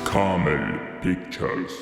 Camel Pictures.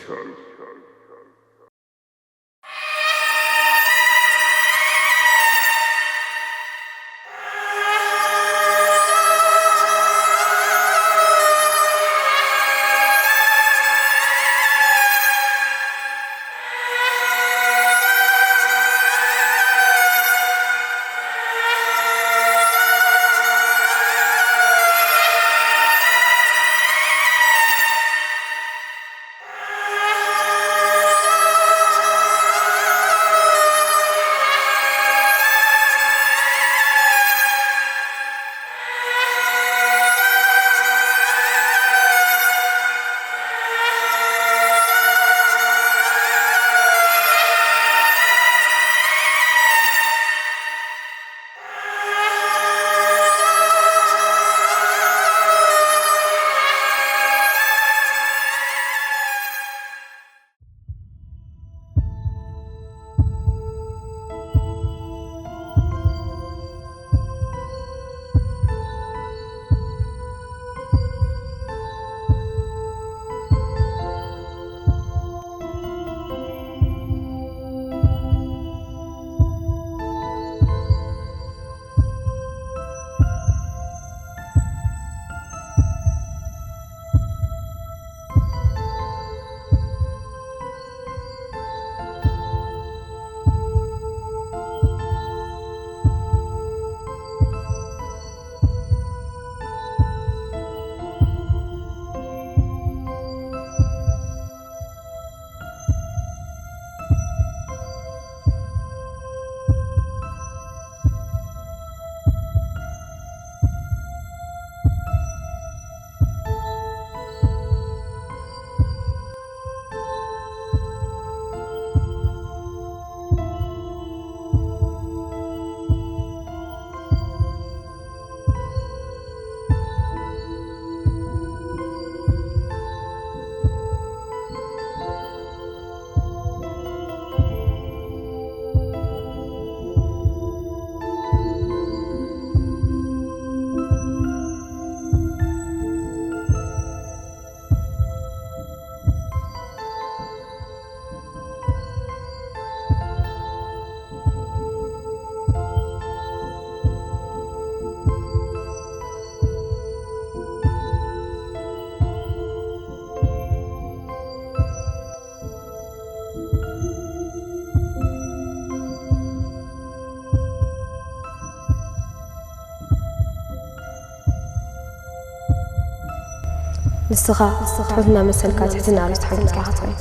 ንስኻ ትሑትና መሰልካ ትሕትና ርእሲ ተሓንጊጥካ ኢኻ ትኸይድ።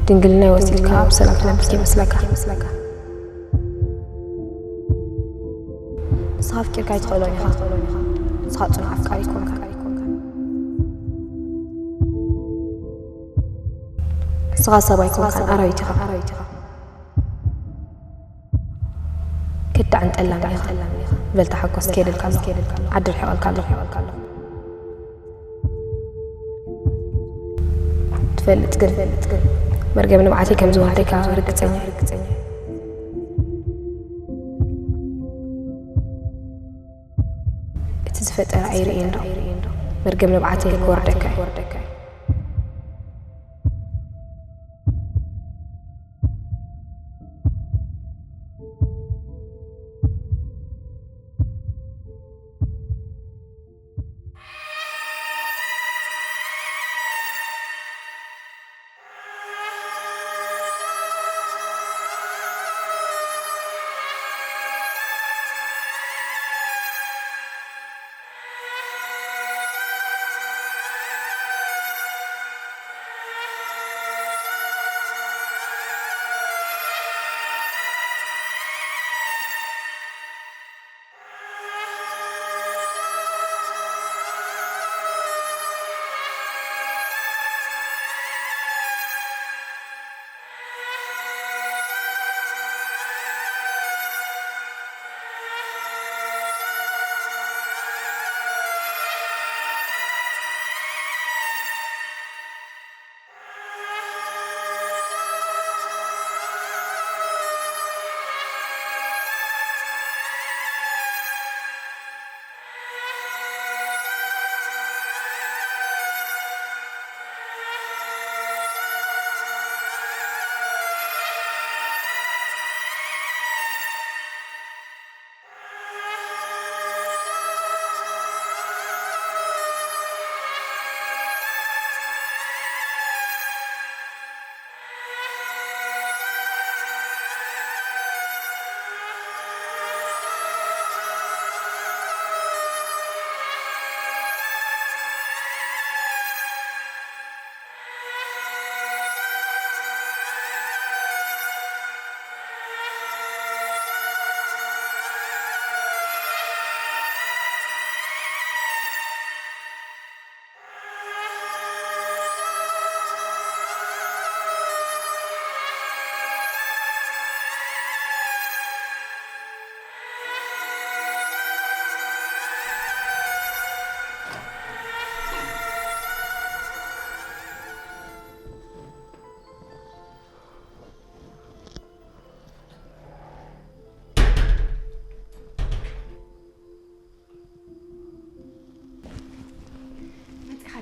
ድንግልናይ ወሲድካ ኣብ ሰላም ትነብር ከይመስለካ። ንስኻ ኣፍቂርካ ኣይትኽእሎን ኢኻ። ንስኻ ጽኑዕ ኣፍቃሪ ኣይኮንካን። ንስኻ ሰብ ኣይኮንካን፣ ኣራዊት ኢኻ። ከዳዕን ጠላምን ኢኻ። በል ተሓጎስ፣ ክሄደልካ ኣለኹ። ዓዲ ርሒቐልካ ኣለኹ። ትፈልጥ ግን፣ መርገም ንብዓተይ ከም ዝወርደካ ርግጸኛ እየ። እቲ ዝፈጠረ ኣይርእየን ዶ? መርገም ንብዓተይ ክወርደካ እዩ።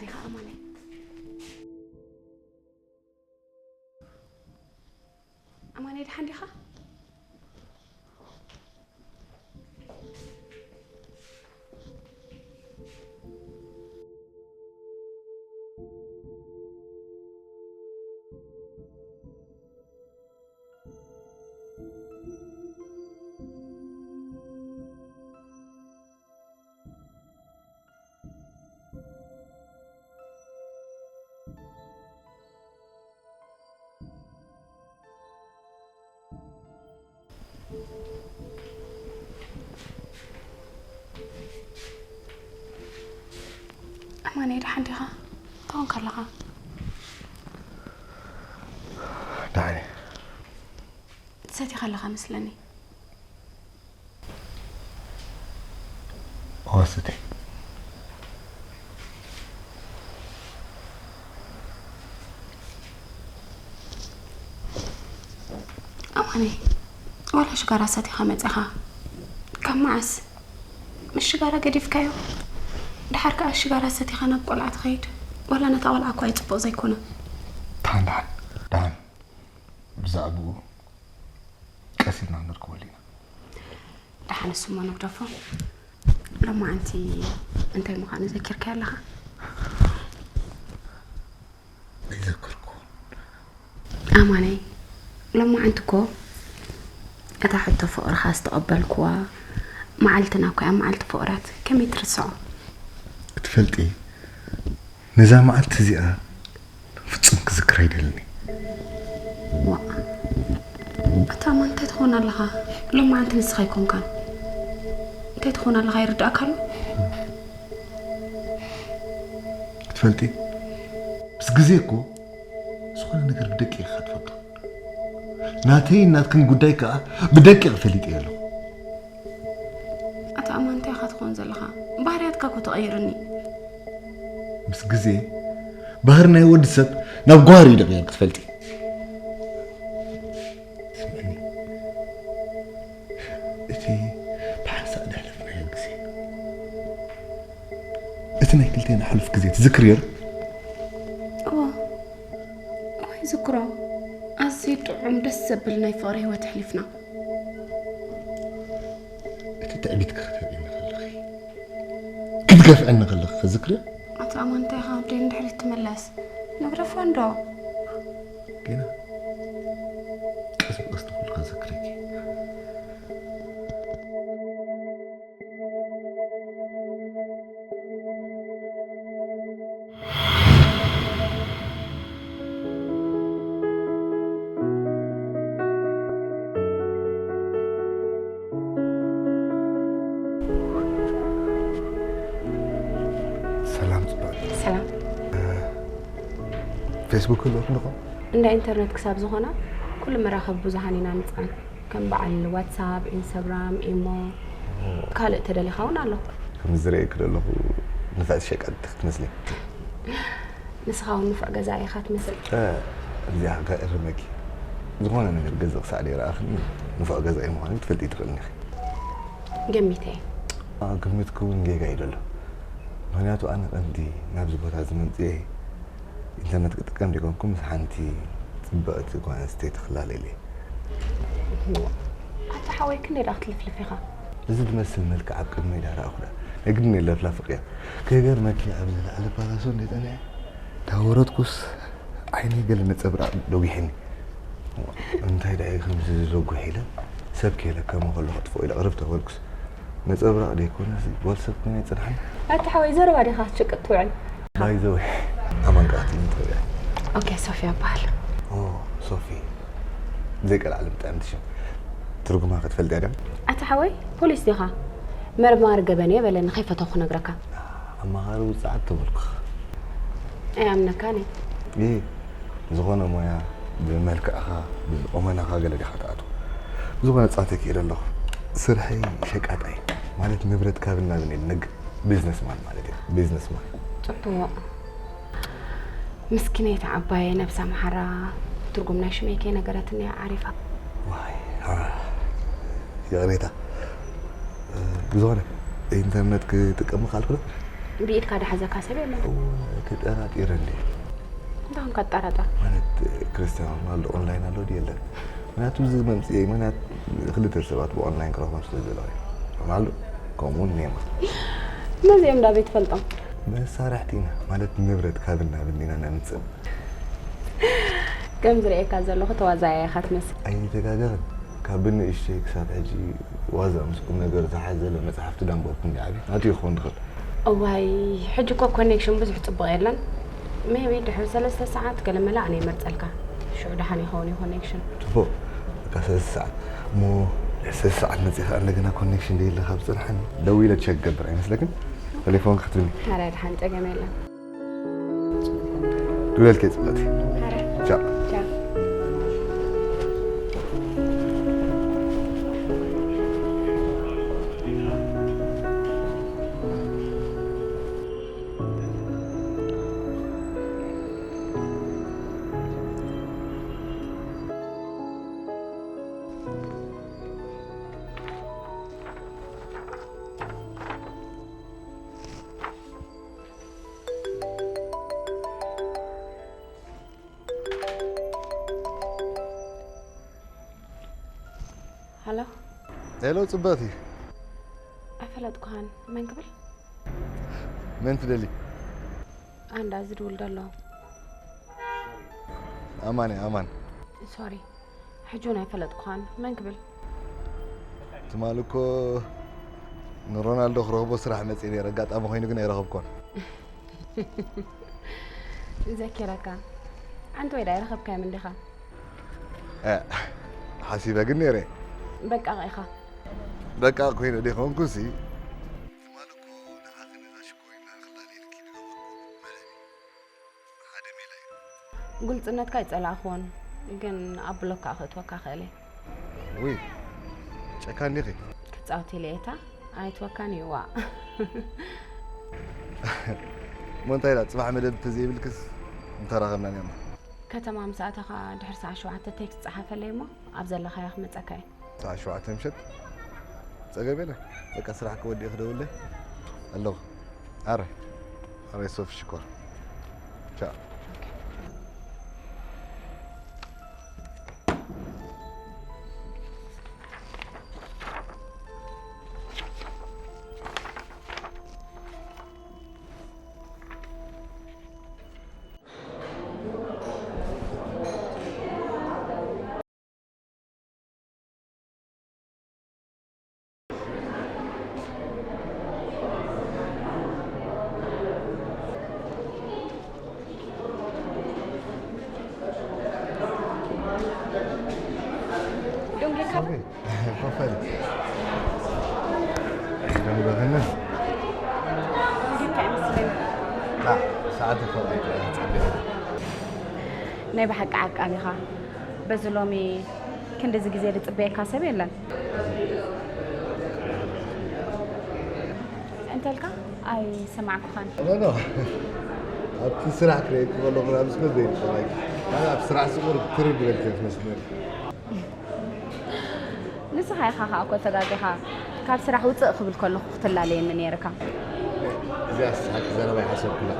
ዲኻ ኣማነይ? ኣማነይ፣ ደሓን ዲኻ? ኣማነይ፣ ደሓን ዲኻ? እንታይ ኮንካ ኣለኻ? ደሓን እየ። ትሰቲኻ ኣለኻ መስለኒ። እወ፣ ሰትየ። ኣማነይ፣ ዋላ ሽጋራ ሰቲኻ መጺኻ? ካብ መዓስ? ምስ ሽጋራ ገዲፍካዮ? ደሓር ከኣ ሽጋራ ሰቲኻ ናብ ቆልዓ ትኸይድ? ዋላ ነታ ቆልዓ እኳ እዩ ጽቡቕ ዘይኮነ። ደሓን፣ ደሓን፣ ደሓን። ብዛዕባኡ ቀስ ኢልና ክንርከበሉ ኢና። ደሓን፣ እሱ እሞ ንግደፎ። ሎማዓንቲ እንታይ ምዃኑ ዘኪርካዮ ኣለኻ? ኣይዘከርኩዎን። ኣማነይ፣ ሎማዓንቲ እኮ እታ ሕቶ ፍቕርኻ ዝተቐበልኩዋ መዓልትና እኮ እያ፣ መዓልቲ ፍቑራት። ከመይ ትርስዖ? ክትፈልጢ፣ ነዛ መዓልቲ እዚኣ ፍጹም ክዝክራ ኣይደልን እየ። ዋእ፣ ኣታ ኣማን፣ እንታይ ትኸውን ኣለኻ? ሎማዓንቲ ንስኻ ኣይኮንካን። እንታይ ትኸውን ኣለኻ ይርድኣካ ኣሎ? ክትፈልጢ፣ ምስ ግዜ እኮ ዝኾነ ነገር ብደቂቕ ኢኻ ትፈልጦ። ናተይን ናትክን ጉዳይ ከኣ ብደቂቕ ፈሊጠዮ ኣለኹ። ኣታ ኣማን፣ እንታይ ኢኻ ትኾን ዘለኻ? ባህርያትካ እኮ ተቐይርኒ። ምስ ግዜ ባህሪ ናይ ወዲ ሰብ ናብ ጓህሪ እዩ ደቂቕ ክትፈልጢ። ስምዕኒ፣ እቲ ብሓንሳእ ዘሕለፍናዮ ግዜ፣ እቲ ናይ ክልቴና ሕሉፍ ግዜ ትዝክርዮ ዶ? እወ፣ እወ ይዝክሮ። ኣዝዩ ጥዑም ደስ ዘብል ናይ ፍቕሪ ህይወት ኣሕሊፍና። እቲ ትዕቢትኪ ክተርእይኒ ከለኺ፣ ክትገፍዐኒ ከለኺ ትዝክርዮ? ኣቶ ኣማን፣ እንታይ ኢኻ ወደይ ንድሕሪት ትምለስ? ንግደፎ እንዶ። ጌና ቀስ ብቐስ ንኹሉ ከዘክረኪ። ሰላም ጽቡቕ። ሰላም። እ፣ ፌስቡክ ኣለኩም ዶ? እንዳ ኢንተርነት ክሳብ ዝኾና ኩሉ መራኸቢ ብዙሃን ኢና ንጽዕን። ከም በዓል ዋትሳፕ፣ ኢንስታግራም፣ ኢሞ፣ ካልእ ተደሊኻ እውን ኣሎ። ከም ዝርእየኪ ዘለኹ ንፍዕቲ ሸቃጢት ክትመስሊ። ንስኻ እውን ንፉዕ ገዛኢ ኢኻ ትመስል። እ፣ እግዚኣብሔር ከእርመኪ። ዝኾነ ነገር ገዝእ ክሳዕ ደይረኣኽኒ ንፉዕ ገዛኢ ምዃነይ ክትፈልጢ ትኽእልኒ ኢኺ። ገሚተ እየ። አ፣ ግምትኪ እውን ጌጋ እዩ ዘሎ። ምኽንያቱ ኣነ ቀንዲ ናብዚ ቦታ እዚ መምፅኤ ኢንተርነት ክጥቀም ዘይኮንኩ ምስ ሓንቲ ፅብቕቲ ጓል ኣንስተይቲ ክላለል እየ። ኣታ ሓወይ፣ ክንደይ ደኣ ክትልፍልፍ ኢኻ? እዚ ዝመስል መልክዕ ኣብ ቅድመይ ዳኣ ረኣኹ ደኣ። ናይ ግድን እየ ለፍላፊ ቅያ። ከይገርመኪ ኣብዚ ላዕሊ ፓላሶ እንደ ጸኒሐ፣ ዳወረድኩስ ዓይነይ ገለ ነጸብራቕ ደጒሐኒ። እንታይ ደኣ እዩ ከምዚ ዝዘጉሕ ኢለ፣ ሰብ ክኢለካ እሞ ከሎ ከጥፍኦ ኢለ ቅርብ ተበልኩስ፣ ነጸብራቕ ደይኮነሲ ጓል ሰብ ኮይና ይጸንሓኒ። ኣታ ሓወይ፣ ዘረባ ዲኻ ክትሽቅጥ ትውዕል? By the way፣ ኣማን ከኣ ትልሚ ትኽእል እያ። ኦኬ፣ ሶፊያ እበሃል። ኦ፣ ሶፊ። ዘይቀልዓለም ጥዕምቲ ሽም። ትርጉማ ክትፈልጥያ ድያ? ኣታ ሓወይ፣ ፖሊስ ዲኻ? መርማሪ ገበን እየ በለኒ፣ ከይፈተኹ ክነግረካ። ኣማኻሪ ውጽዓት ተበልኩኻ። ኣይኣምነካን እየ። እ፣ ዝኾነ ሞያ ብመልክዕኻ፣ ብቁመናኻ ገለ ዲኻ ትኣትዎ? ዝኾነ ጻተይ ክኢለ ኣለኹ። ስርሐይ ሸቃጣይ፣ ማለት ንብረት ካብን ናብን እየ ዝነግድ። ቢዝነስማን ማለት እየ። ቢዝነስማን። ጽቡቕ። ምስኪነይቲ ዓባየይ ነብሳ መሓራ ትርጉም ናይ ሽመይ ከይነገረትኒ እያ ዓሪፋ። ዋይ፣ አ፣ ይቕሬታ። እ፣ ብዝኾነ ኢንተርነት ክጥቀም ምኽኣልኩ ዶ? ብኢድካ ዝሓዘካ ሰብ የለን። እወ፣ ተጠራጢረ እንዴ? እንታይ ኮንካ ትጠራጠር? ማለት ክርስቲያኖ ሮናልዶ ኦንላይን ኣሎ ድዩ የለን? ምክንያቱ እዚ መምፅኤ ምክንያት ክልተ ሰባት ብኦንላይን ክረኽቦም ስለ ዝደለኹ እዩ። ሮናልዶ ከምኡ እውን ኔማር። ነዚኦም ዳ ቤት ትፈልጦም? መሳርሕቲ ኢና ማለት ንብረት ካብን ናብን ኢና ነምፅእ። ከም ዝርእየካ ዘለኹ ተዋዛያ ኢኻ ትመስል። ኣይተጋገኽን። ካብ ብንእሽተይ ክሳብ ሕጂ ዋዛ ምስ ቁም ነገር ዝሓዘለ መፅሓፍቲ ዳንበብኩ እንዲ ዓብየ ናትዮ ክኸውን ዝኽእል። እዋይ ሕጂ እኮ ኮኔክሽን ብዙሕ ፅቡቕ የለን። ሜቢ ድሕሪ ሰለስተ ሰዓት ገለ መለ ኣነ ይመርፀልካ። ሽዑ ደሓን ይኸውን እዩ ኮኔክሽን። ፅቡቕ በቃ ሰለስተ ሰዓት እሞ ድሕሪ ሰለስተ ሰዓት መፂእ ከዓ እንደገና ኮኔክሽን ደይለ ካብ ፅንሓኒ ደዊለ ቸክ ገብር ኣይመስለክን? ቴሌፎን ክትብኒ ሓራይ ደሓን ጸገም የለን። ዱለልከ ፅብቀቲ ሓራይ ቻው ቻው። ሃሎ ሄሎ ፅበቲ ኣይፈለጥኩኻን። መን ክብል? መን ትደሊ ኣንዳ ዝድውል ዘሎ። ኣማን እየ ኣማን ሶሪ ሕጂ እውን ኣይፈለጥኩኻን። መን ክብል? ትማሊ እኮ ንሮናልዶ ክረኽቦ ስራሕ መፅእ ነይረ ኣጋጣሚ ኮይኑ ግን ኣይረኸብኮን ዘኪረካ ዓንተ ወይ ዳ ኣይረኸብካዮም እንዲኻ? ሓሲበ ግን ነይረ በቃ ኢኻ በቃ ኮይነ ደ ኮንኩሲ ትማሊ እኮ ንዓኺ ንጋሽ ኮይና ክላለየልኪ ዝገበርኩ መደብ ሓደ ሜላ እዩ ጉልፅነትካ ይፀላእኽዎን ግን ኣብ ብሎክ ከዓ ክእትወካ ክእል እየ ውይ ጨካን ዲኺ ክፃወት ኢለ እየ እታ ኣይትወካን እዩ ዋእ እሞ እንታይ ኢላ ፅባሕ መደብ ተዘይብልክስ ምተራኸብና ኒና ከተማ ምስ ኣተኻ ድሕሪ ሰዓት ሸውዓተ ቴክስት ፀሓፈለይ እሞ ኣብ ዘለኻዮ ክመፀካ እየ ሰዓት ሸውዓተ ምሸት ፀገም የለን በቃ ስራሕ ክወዲእ ክደውለይ ኣለኹ ኣረ ኣረ ሶፍ ሽኮር ቻ ዶንጌካ ሶፊ ኮፈል ደንበኽነ ዶንጌካ ይመስለኒ ሰዓት ፈቐ ጸቢቑ ናይ ብሓቂ ዓቃል ኢኻ በዚ ሎሚ ክንድዚ ግዜ ዝፅበየካ ሰብ የለን እንተልካ ኣይሰማዕኩኻን ኖ ኖ ኣብቲ ስራሕ ክርእየኪ ከለኹ ናብ ስመት ዘይንጠራይ ኣብ ስራሕ ስቑር ትርድ በልከ ትመስል ነርኪ ንስኻ ኢኻ ከዓ እኮ ተጋጊኻ ካብ ስራሕ ውፅእ ክብል ከለኹ ክትላለየኒ ነይርካ እዚኣ ስሓቂ ዘረባ ይሓሰብኩላ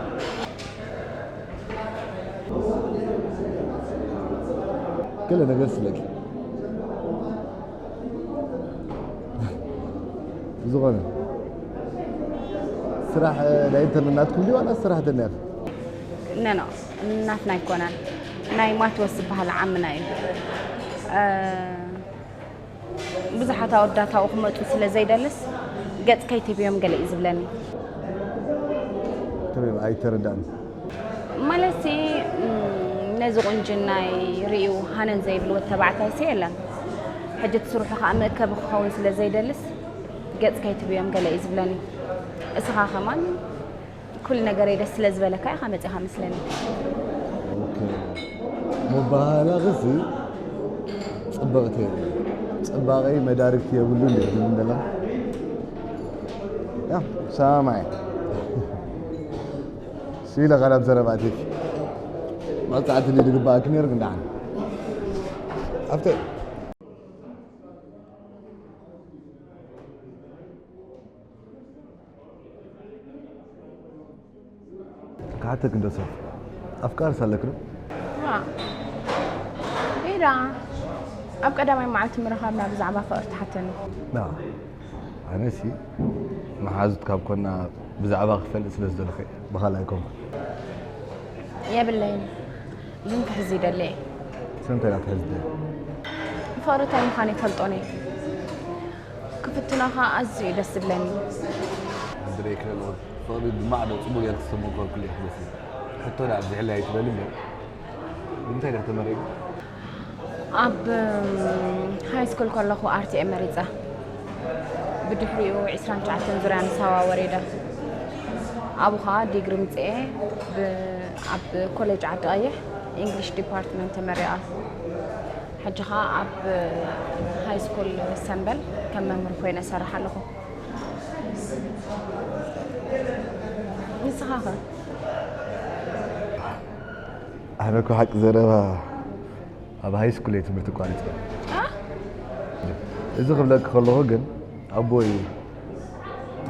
ገለ ነገር ስለኪ ብዝኾነ ስራሕ ናይ ኢንተርነት ናትኩም ድዩ ዋላ ስራሕ ተናያፍ ነኖ ናትና ኣይኮነን ናይ ማቴዎስ ዝበሃል ዓምና እዩ ብዙሓት ኣወዳት ኣብኡ ክመፁ ስለ ዘይደልስ ገፅ ከይትህብዮም ገለ እዩ ዝብለኒ ተበይ ኣይተረዳእን ማለትሲ ነዚ ቁንጅናይ ርእዩ ሃነን ዘይብል ወድ ተባዕታይሲ የለን ሕጂ እቲ ስርሑ ከዓ መእከቢ ክኸውን ስለ ዘይደልስ ገፅ ከይትብዮም ገለ እዩ ዝብለኒ እስኻ ከማን ኩሉ ነገረይ ደስ ስለ ዝበለካ ኢኻ መፂኻ መስለኒ መባህላኽሲ ፅብቕቲ ፅባቐይ መዳርግቲ የብሉን ድብል እንደላ ያ ሰማይ ስኢለ ቀረብ ዘረባቲክ መፅዓትኒ ድግባኣክ ነይሩ እንዳዓን ኣብተ ሓተክ እንዶ ሰብ ኣፍቃርስ ኣለክ ዶ? ዋ፣ ኢዳ ኣብ ቀዳማይ መዓልቲ ምርኻብና ብዛዕባ ፍቕሪ ትሓተኒ። ና፣ ኣነሲ መሓዙት ካብ ኮና ብዛዕባ ክፈልጥ ስለ ዝደለኹ እየ። ብኻልእ ኣይኮንኩን። የብለይን፣ ግን ክሕዝ ይደሊ እየ። ሰምታይ ናትሕዝ ደ? ፍቕሪ እንታይ ምዃኑ ይፈልጦን እየ። ክፍትኖኻ ኣዝዩ እዩ ደስ ዝብለኒ። ብደይ ክለሎ ፍቕሪ ብማዕዶ ጽቡቕ ጌርክ ዝተመኮርኩሉ እየ ክመስል። ሕቶ ደኣ ብዝሕለይ ኣይትበል እምበር፣ ብምንታይ ዲኻ ተመሪቕ? ኣብ ሃይ ስኩል ከለኹ ኣርቲ እየ መሪጸ። ብድሕሪኡ ዕስራን ትሽዓተን ዙርያ ንሳዋ ወሪደ። ኣብኡ ኸኣ ዲግሪ ምጽኤ ብ- ኣብ ኮሌጅ ዓዲ ቀይሕ ኢንግሊሽ ዲፓርትመንት ተመሪቐ። ሕጂ ኸኣ ኣብ ሃይ ስኩል ሰምበል ከም መምህር ኮይነ እሰርሕ ኣለኹ። ንስኻ ኸ? ኣነ እኮ ሓቂ ዘረባ ኣብ ሃይ ስኩል እየ ትምህርቲ ቋሪጸ። እዚ ክብለኪ ከለኹ ግን ኣቦይ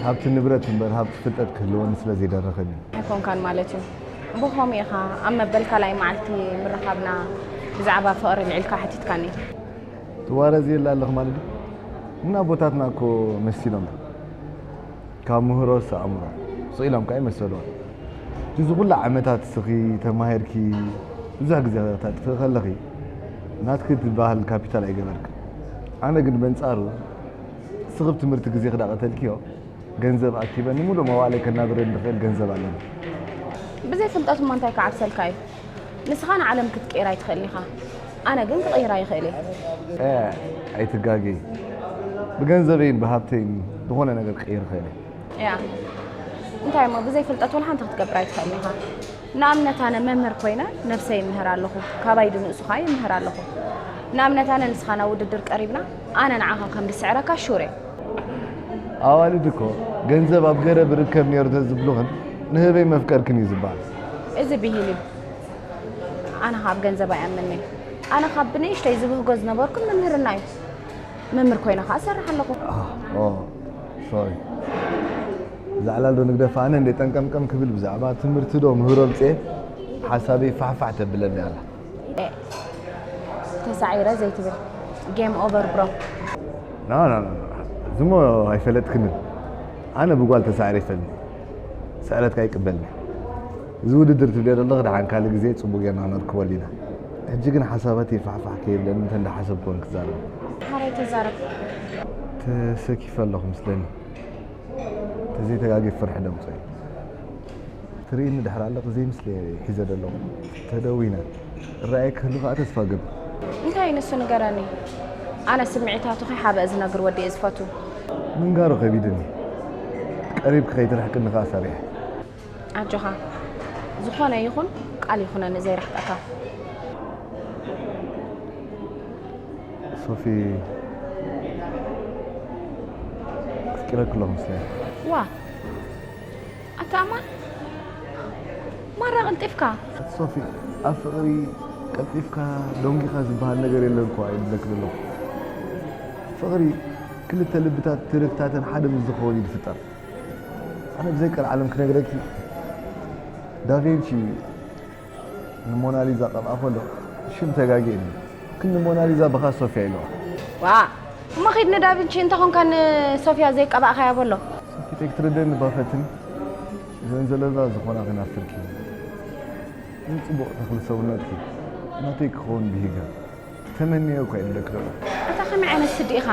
ሃብቲ ንብረት እምበር ሃብቲ ፍልጠት ክህልወኒ ስለ ዘይደረኸኒ። ኣይኮንካን ማለት እዩ። ብኸምኡ ኢኻ ኣብ መበል ካልኣይ መዓልቲ ምርኻብና ብዛዕባ ፍቕሪ ልዒልካ ሓቲትካኒ። ትዋረዚ የላ ኣለኽ ማለት ድዩ? እና ኣቦታትና እኮ መሲሎም እዮም። ካብ ምህሮ ኣእምሮ ስቕ ኢሎም ከኣ ይመሰልዎ። እቲ ዝኹሉ ዓመታት እስኺ ተማሂርኪ ብዙሕ ግዜ ክተጥፍኢ ከለኺ ናትኪ ትበሃል ካፒታል ኣይገበርክን። ኣነ ግን በንጻሩ እስኺ ብትምህርቲ ግዜኺ ዳቐተልክዮ ገንዘብ ኣኪበ ንምሉእ መዋእለይ ከናብረኒ ዝኽእል ገንዘብ ኣለኒ። ብዘይ ፍልጠት እሞ እንታይ ክዓብሰልካ እዩ? ንስኻ ንዓለም ክትቅይራ ኣይትኽእልን ኢኻ፣ ኣነ ግን ክቕይራ ይኽእል እየ። እ፣ ኣይትጋገዪ። ብገንዘበይን ብሃብተይን ዝኾነ ነገር ክቕይር እኽእል እየ። ያ እንታይ እሞ ብዘይ ፍልጠት ወላ ሓንቲ ክትገብር ኣይትኽእልን ኢኻ። ንኣብነት ኣነ መምህር ኮይነ ነብሰይ ይምህር ኣለኹ፣ ካባይ ድንእሱ ኸኣ ይምህር ኣለኹ። ንኣብነት ኣነ ንስኻ ናብ ውድድር ቀሪብና ኣነ ንዓኻ ከም ዝስዕረካ ሹር እየ። ኣዋልድ እኮ ገንዘብ ኣብ ገረብ ርከብ ነይሩ ተዝብሉኽን ንህበይ መፍቀርክን እዩ ዝበሃል። እዚ ብሂል እዩ። ኣነ ካብ ገንዘብ ኣይኣምንን እየ። ኣነ ካብ ብንእሽተይ ዝብህጎ ዝነበርኩ ምምህርና እዩ። መምህር ኮይነ ኸኣ እሰርሕ ኣለኹ። ኦ ሶሪ። ዛዕላል ዶ ንግደፍ ኣነ እንደ ጠንቀምቀም ክብል ብዛዕባ ትምህርቲ ዶ ምህሮ ብጽኤ ሓሳበይ ፋሕፋሕ ተብለኒ ኣላ። ተሳዒረ ዘይትብል ጌም ኦቨር ብሮ። ና ና ና ዝሞ ኣይፈለጥክንን። ኣነ ብጓል ተሳዒረ ይፈልኒ። ስዕረትካ ይቅበልኒ። እዚ ውድድር ትብልዮ ዘለኺ ደሓን ካልእ ግዜ ጽቡቕ ጌርና ነርክበሉ ኢና። ሕጂ ግን ሓሳባተይ ፋሕፋሕ ከይብለኒ እንተ እንዳሓሰብኩ እውን ክዛረብ። ሓራይ ተዛረብ። ተሰኪፈ ኣለኹ ምስለኒ። ተዘይተጋጊፍ ፍርሒ ደምጾ እዩ። ትርእይኒ ድሕሪ ኣለኺ ዘይምስሊ ሒዘ ዘለኹ። ተደዊነ እረኣየ ክህሉ ከኣ ተስፋ ገብር። እንታይ ንሱ ንገረኒ። ኣነ ስምዒታቱ ከይሓበአ ዝነግር ወዲ እየ ዝፈቱ። ምንጋሩ ከቢድኒ። ቀሪብኪ ከይትርሕቅኒ ከኣ ሰሪሐ። ኣጆኻ ዝኾነ ይኹን ቃል ይኹነኒ ዘይርሕቀካ። ሶፊ ኣፍቂረኪ ኣለኹ ምስለኒ። ዋ ኣታ ኣማን ማራ ቀልጢፍካ። ሶፊ ኣብ ፍቕሪ ቀልጢፍካ ደንጊኻ ዝበሃል ነገር የለን እኮ ይብለኪ ዘለኹ። ፍቕሪ ክልተ ልብታት ትርክታተን ሓደ ምስ ዝኸውን እዩ ዝፍጠር። ኣነ ብዘይ ቀልዓለም ክነግረኪ ዳቬንቺ ንሞናሊዛ ቀብኣ ከሎ ሽም ተጋጊእኒ። ግን ንሞናሊዛ ብኻ ሶፊያ ኢለዋ። ዋ እሞ ኺድ ንዳቪንቺ እንተኾንካ ንሶፊያ ዘይቀባእኻያ በሎ። ሶፊተይ ክትርደኒ ባፈትን ዘንዘለዛ ዝኾና ክናፍርኪ። ንጽቡቕ ተኽሊ ሰውነትኪ ናተይ ክኸውን ብሂጋ ተመንዮ እኳ ይብለኪ ዘሎ። ኣታ ከመይ ዓይነት ስዲ ኢኻ?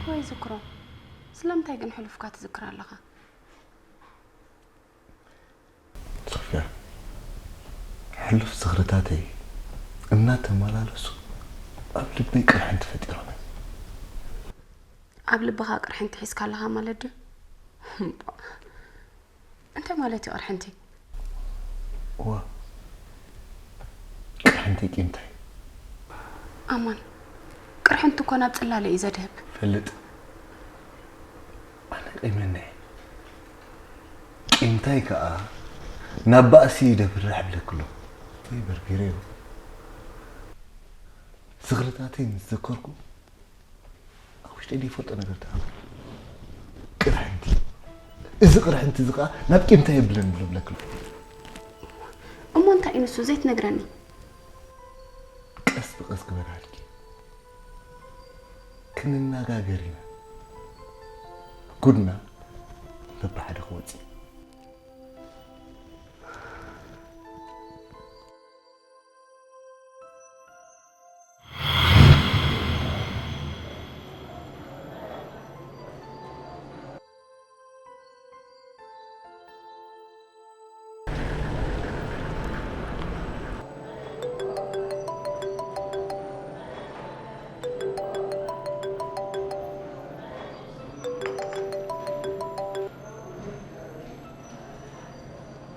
ወይ ዝክሮ፣ ስለምንታይ ግን ሕሉፍካ ትዝክር ኣለኻ? ሶፍያ፣ ሕሉፍ ዝኽርታተይ እናተመላለሱ ኣብ ልበይ ቅርሕንቲ ፈጢሮም እዮም። ኣብ ልብኻ ቅርሕንቲ ሒዝካ ኣለኻ ማለት ድዩ? እንታይ ማለት እዩ ቅርሕንቲ? እዋ፣ ቅርሕንቲ ቂምታይ? ኣማን፣ ቅርሕንቲ እኮ ናብ ጽላለ እዩ ዘድህብ። ፈልጥ። ቂመኒ። ቂምታይ ከኣ ናብ ባእሲ ይደብርሕ እብለክሎ። ይበር ገይረዮ። ዝኽርታተይ ምስ ዘከርኩ፣ ኣብ ውሽጠይ ዘይፈልጦ ነገር ተኣምር። ቅርሕንቲ። እዚ ቅርሕንቲ እዚ ከኣ ናብ ቂምታይ የብለን ብሎ እብለክሎ። እሞ እንታይ እዩ ንሱ ዘይትነግረኒ? ቀስ ብቐስ ክበርሃልኪ። ክንነጋገር ኢና። ጉድና በብሓደ ክወጽእ እዩ።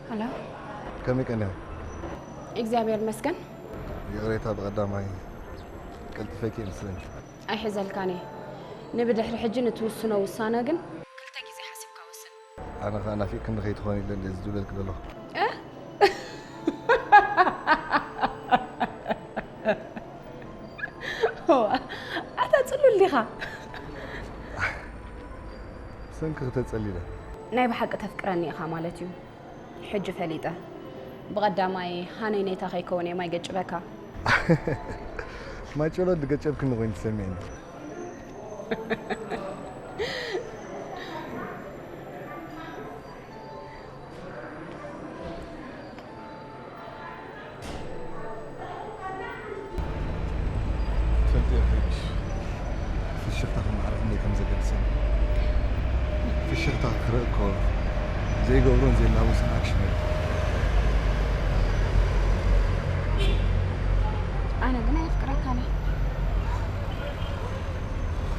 ሄሎ። ከመይ ቀኒኺ? እግዚኣብሔር ይመስገን። ይቕሬታ፣ ብቐዳማይ ቀልጢፈኪ እየ መስለኒ። ኣይሕዘልካን እየ። ንብድሕሪ ሕጂ ንትውስኖ ውሳነ ግን ክልተ ግዜ ሓሲብካ ወስን። ኣነ ኸኣ ናፊቕክኒ ከይትኾኒ ኢለ እንድየ ዝድውለልኪ ዘለኹ። እ? ዋ፣ ኣታ ጽሉል ዲኻ? ብሰንኪ ክተጸሊለ። ናይ ብሓቂ ተፍቅረኒ ኢኻ ማለት እዩ። ሕጂ ፈሊጠ። ብቐዳማይ ሃነይ ነይታ ከይከውን እየ ማይ ገጭበካ። ማይ ጨሎት ዝገጨብክኒ ኮይኑ ተሰሚዕኒ። ትፈልጥዮ ፍሬሽ፣ ፍሽኽታ ከማዕረ ክንደይ ከም ዘገድሰኒ። ፍሽኽታ ክርኢ እኮ ዘይገብሮን ዘይላወስን ኣክሽን እዩ። ኣነ ግን ኣየፍቅረካን እየ።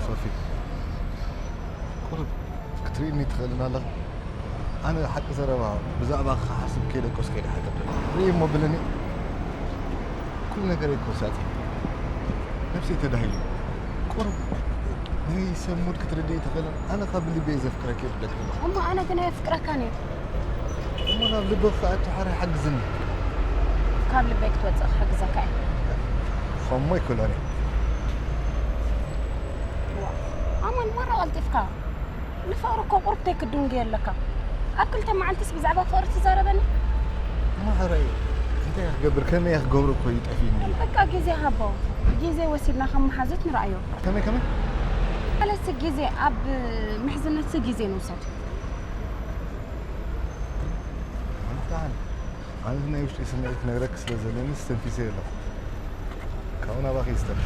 ሶፊ፣ ቁሩብ ክትርእይኒ ትኽእልን ኣለኻ? ኣነ ሓቂ ዘረባ ብዛዕባኺ ክሓስብ ከይደቀስኩ እየ ድሓድር። ርእይ እሞ ብለኒ። ኩሉ ነገረይ እኮ ወሲኹ። ነብሰይ ተዳሂሉ። ቁሩብ ናይ ሰብ ሙድ ክትርድእይ ትኽእልን? ኣነ ካብ ልቢ እየ ዘፍቅረኪ እየ ዝብለኪ ዘለኹ። እሞ ኣነ ግን ኣየፍቅረካን እየ። እሞ ናብ ልብኺ ክኣቱ ሓራይ ሓግዝኒ። ካብ ልበይ ክትወጽእ ክሕግዘካ እየ። ከምኡ ኣይክእሎን እየ። ዋ፣ ኣማን ማራ ቀልጢፍካ። ንፍቕሪ እኮ ቁሩብ ተይክድንጉዮ ኣለካ። ኣብ ክልተ መዓልትስ ብዛዕባ ፍቕሪ ትዛረበኒ? እሞ ሕራይ እንታይ እየ ክገብር? ከመይ እየ ክገብሮ እኮ እዩ ጠፊእኒ። በቃ ግዜ ሃቦ። ግዜ ወሲድና ከም መሓዙት ንርኣዮ። ከመይ ከመይ? ማለት ግዜ ኣብ ምሕዝነትሲ ግዜ ንውሰድ። ኣንታ ኣነ ናይ ውሽጢ ስምዒት ክነግረኪ ስለ ዘለኒ ስተንፊሰ ኣለኹ። ካብኡ ናባኺ ይስተር።